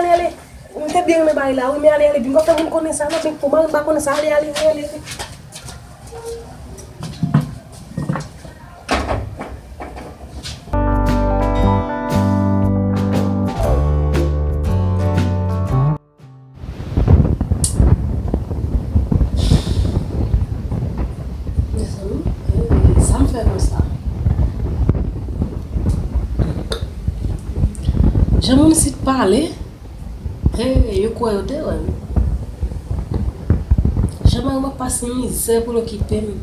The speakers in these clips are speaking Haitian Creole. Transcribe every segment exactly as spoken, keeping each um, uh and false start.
Ale, ale. M te byen renmen bagay la, wi, men ale, ale, vin pa fè moun konnen sa, non, vin pou mari m pa konnen sa, ale, ale, ale, ale. Mezanmi, eh, sa m fè konsa? Jan moun isit pale, eh, yo kwè yo te wè m. Jan mari m ap pase mizè pou l okipe m.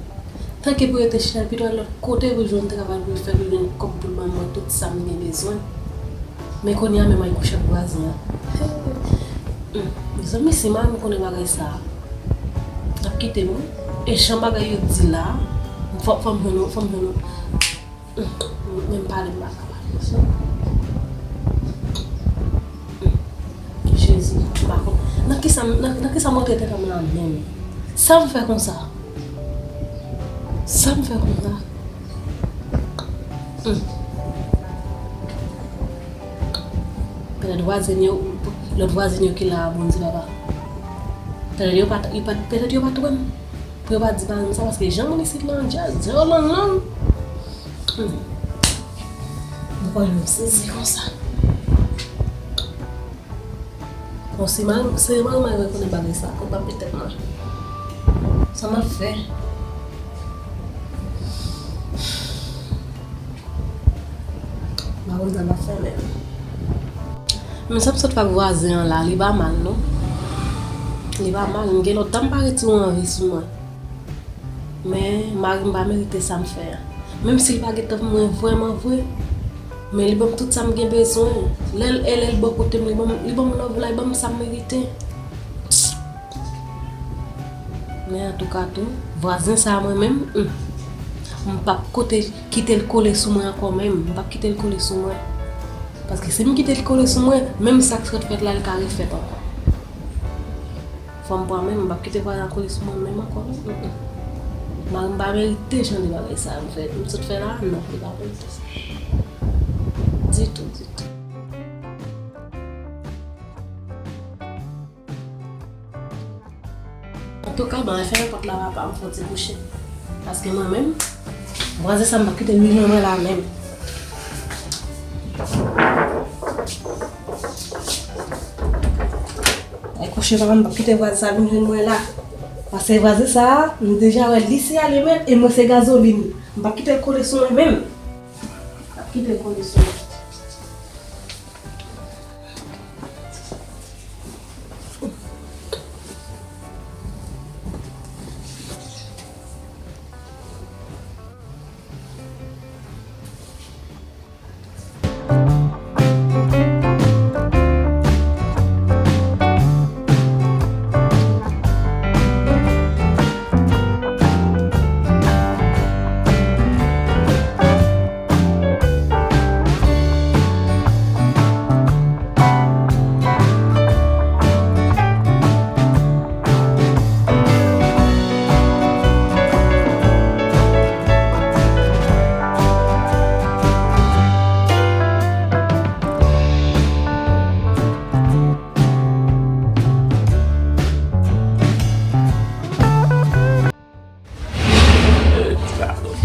Tanke pou yo te chita, l pito al lòt kote pou l jwenn travay pou l fè, pou l jwenn kòb pou l ban mwen tout sa m gen bezwen. Men kounye a menm al kouche ak vwazen an. Hmm, mezanmi, si mari m konnen bagay sa a, l ap kite m wi. E jan bagay yo di la, fò, fò m jwenn, fò m jwenn. Hmm, menm pale m pa ka pale. Hmm, Jezi, m pa konn. Nan kisa, nan, nan kisa m rantre tèt an m la menm? Sa m fè konsa? Sa m fè konsa? Hmm. Petèt vwazen yo, lòt vwazen yo ki la a, Bondye papa. Petèt yo pa t, yo pa t, petèt yo pa t wè m. Pou yo pa di pa m sa, paske jan moun isit lan djaz, jan yo lang lang. Hmm. Mwen kwè m sezi konsa. Bon, si mari, si mari m rekonnen bagay sa, fòk m ap met tèt mwen. Sa m ap fè? M pa konn sa m ap fè menm. Men sa m sot fè ak vwazen an la, li pa mal non. Li pa mal, m gen lontan m pa retire yon anvi sou mwen. Men mari m pa merite sa m fè a. Menm si l pa gentan pou mwen vrèman vre, men li ban m tout sa m gen bezwen. Lè l, lè l bò kote m, li ban m, li ban m love la, li ban m sa m merite. Men antouka tou, vwazen sa a mwen menm, hmm, m p ap kote kite l kole sou mwen ankò menm. M p ap kite l kole sou mwen. Paske si m kite l kole sou mwen, menm sa k sot fèt la, l ka refèt ankò. Fanm pran menm, m p ap kite vwazen an kole sou mwen menm ankò non. Mm, mm. Mari m pa merite jan de bagay sa a m fè, m sot fè la, non, li pa merite sa. Ditou, ditou. Antouka, bon, fèmen pòt la papa, m fè yon ti kouche. Paske mwen menm, vwazen sa m p ap kite l jwenn mwen la menm. Ay kouche papa, m p ap kite vwazen sa vin jwenn mwen la. Paske vwazen sa, m deja wè li se alimèt e mwen se gazolin. M p ap kite l kole sou mwen menm. M p ap kite l kole sou mwen.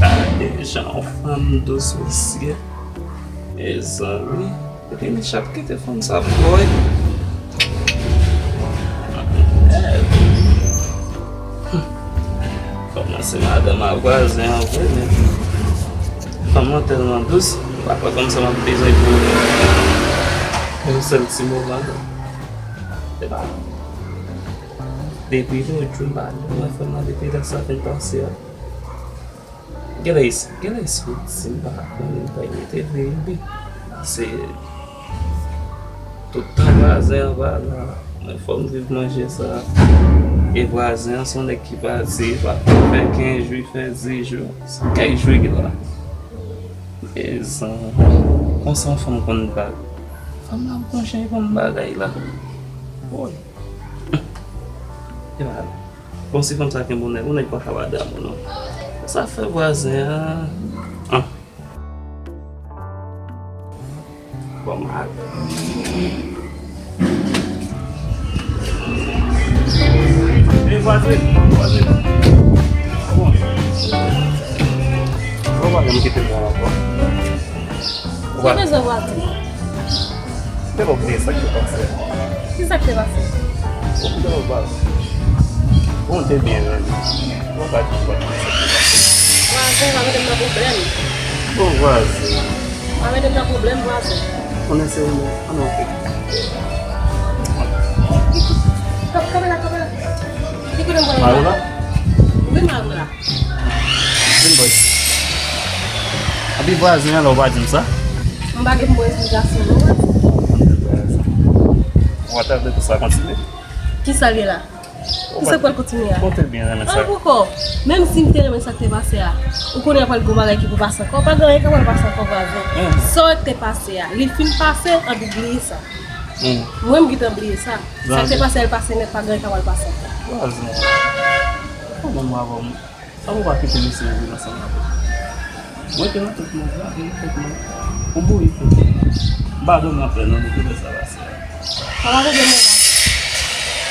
Gade jan yon fanm dous mesye. Mezanmi, epi Michak kite fanm sa pou mwen. Kòmanse madanm a vwazen an vre, men fanm nan tèlman dous, m pa kwè kòmsi m ap bezwen pou yon sèl ti moman. Se pa Depi lòt jou m pa jwenn mwen fè m nan depi lè sa fin pase a. Genlè, genlè soti m pa konnen pa mete vre epi se tout tan vwazen an pa la. Mwen fò m viv manje sa. E vwazen an se yon nèg ki pati, pa fè kenz jou, fè dis jou. Se kèk jou li la. Mezanmi, konsa yon fanm konn bagay. Fanm la ap gonje yon bagay la. Woy. E pa bon si fanm sa gen bon nèg, ou nèg pa ka pa damou non. Sa fè vwazen an. An. Bon, m al. Vwazin, vwazin. Bon. Ou pa janm kite m pran ankò. Ou pa... Ki bezwen vwazin? Te pa bliye sa k te pase. Ki sa k te pase? Ou pa janm vwazin. Bon, te byen, men. Ou pa di sa k te pase. Vwazin pa mete m nan pwoblèm. Bon, vwazin. Pa mete m nan pwoblèm, vwazin. Konnen se ou menm. An nou fè. Kanpe la, kanpe la. Ki kote m pral la? Mari w la? Wi, mari w la. Vin bò isi. Epi vwazen an la, ou pa di m sa? M pa gen pou mwen esplikasyon, non. Ou pa ta vle pou sa kontinye? Ki sa l ye la? Ki sa k pral kontinye a? Ou te byen renmen sa. An poko. Menm si m te renmen sa k te pase a, ou konnen pral gon bagay ki pou pase ankò. Pa gen anyen k ap pral pase ankò, vwazen. Sa k te pase a, li fin pase, ann bliye sa. Mwen, m gentan bliye sa. Sa k te pase a, l pase nèt, pa gen anyen k ap pral pase ankò. Vwazen. Pwoblèm mwen avè w, sa pou pa kite mesye yo vin ansanm avè w. Mwen te nan tèt mwen, vwazen, nan tèt mwen. Ou bouyi tèt ou. M pa dòmi anpè non, depi lè sa pase a. Sa pa pwoblèm mwen, vwazen.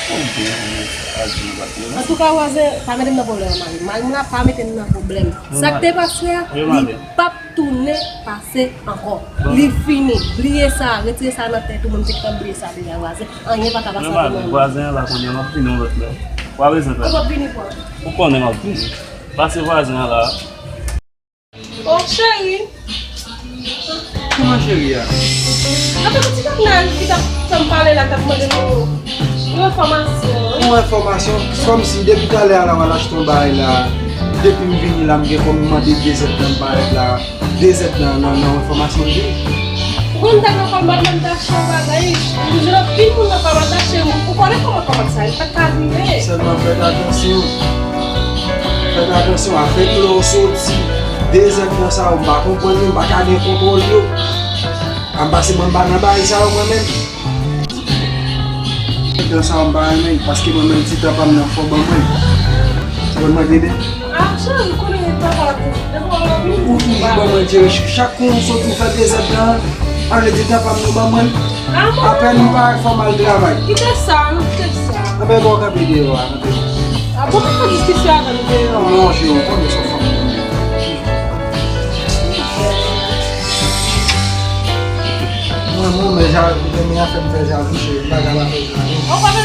Ou byen, men sa, a di m pa byen. Antouka, vwazen, pa mete m nan pwoblèm, mari m. Mari m la, pa mete m nan pwoblèm. Sa k te pase a, li p ap tounen pase ankò. Li fini. Bliye sa, retire sa nan tèt ou, mwen m te gentan bliye sa deja, vwazen. Anyen pa ka pase ankò, mari m. Vwazen an la kounye a, m ap vini yon lòt lè. Ou pa bezwen pè. Ou p ap vini pran. Ou konnen m ap vini. Pase vwazen an la. O cheri. Kòman cheri a? Anpil ti kòk nan ki t ap fè m pale la, t ap mande m yon, yon enfòmasyon, wi. Yon enfòmasyon? Kòmsi depi talè a la w al achte yon bagay la, depi m vini la m gen kòm mande de zèt nan bagay la, de zèt nan, nan, nan enfòmasyon li. Ou konn tèt nan kòm bat mwen ta Yon bagay, m jwenn anpil moun nan kòmantè, cheri, ou konnen kòman kòmantè sa ye, li pa t ka vire. Sèlman fèt atansyon. Fèt atansyon, afè dlo soti, de zèt nan sa yo, m pa konprann yo, m pa ka gen kontwòl yo. A m pase mwen m pa nan bagay sa yo mwen menm. Nan sa yo m pa renmen, paske mwen menm ti tan pa m nan fò ban mwen. Ou konn mande de Ah, cheri, konnen papa la pou devan w anpil. Ou toujou ban mwen jere chak kou m soti ou fè de zèt nan, ale di tan pa m nou ban mwen. Apèn m pa fò m al travay. Kite sa, nou kite sa. Anben bon, kanpe deyò a, kanpe. A bon, pa fè diskisyon avè m deyò a. Non, cheri, ou konnen se fanm. Mwen, mwen, men jan, men afè m fè jan, cheri, m pa ka pa fè jan. Ou pa fè